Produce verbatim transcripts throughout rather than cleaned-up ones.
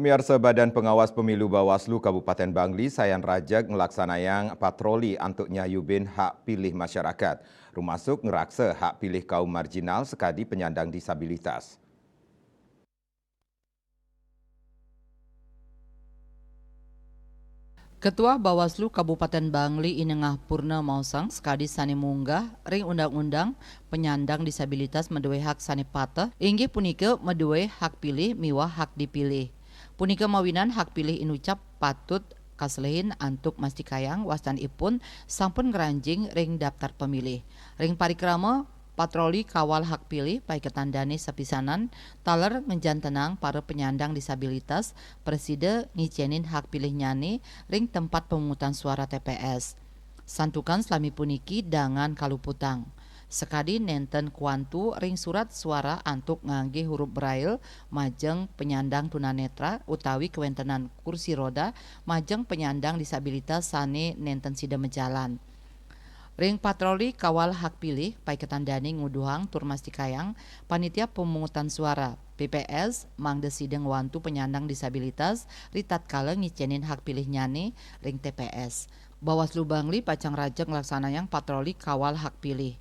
Miarsa, Badan Pengawas Pemilu Bawaslu Kabupaten Bangli sayan rajeg nglaksanayang patroli antuk nyayubin hak pilih masyarakat, rumasuk ngraksa hak pilih kaum marginal sekadi penyandang disabilitas. Ketua Bawaslu Kabupaten Bangli Inengah Purna maosang sekadi sane munggah ring undang-undang penyandang disabilitas madue hak sane pateh, inggih punika madue hak pilih miwah hak dipilih. Punika mawinan hak pilih inucap patut kaselehin antuk mastikayang wastanipun sampun ngranjing ring daftar pemilih. Ring parikrama patroli kawal hak pilih, paiketan dane sapisanan taler ngejantenang para penyandang disabilitas prasida ngicenin hak pilihnyane ring tempat pemungutan suara T P S. Santukan salami puniki dangan kaluputang. Sakadi nenten kuantu ring surat suara antuk ngangge hurup braille majeng penyandang tunanetra utawi kawentenan kursi roda majeng penyandang disabilitas sane nenten sida majalan. Ring patroli kawal hak pilih, paiketan dane nguduhang tur mastikayang panitia pemungutan suara, P P S, mangda sida ngwantu penyandang disabilitas ritatkala ngicenin hak pilihnyane ring T P S. Bawaslu Bangli pacang rajeg nglaksanayang patroli kawal hak pilih.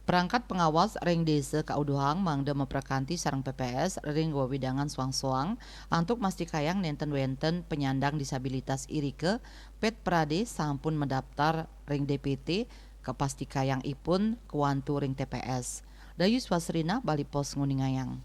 Perangkat pengawas ring desa kauduhang mangda maprakanti sareng P P S ring wewidangan soang-soang antuk mastikayang nenten wenten penyandang disabilitas irika pit prade sampun madaftar ring D P T, kapastikayang ipun kwantu ring T P S. Dayus Wasrina, Bali Post, nguningayang.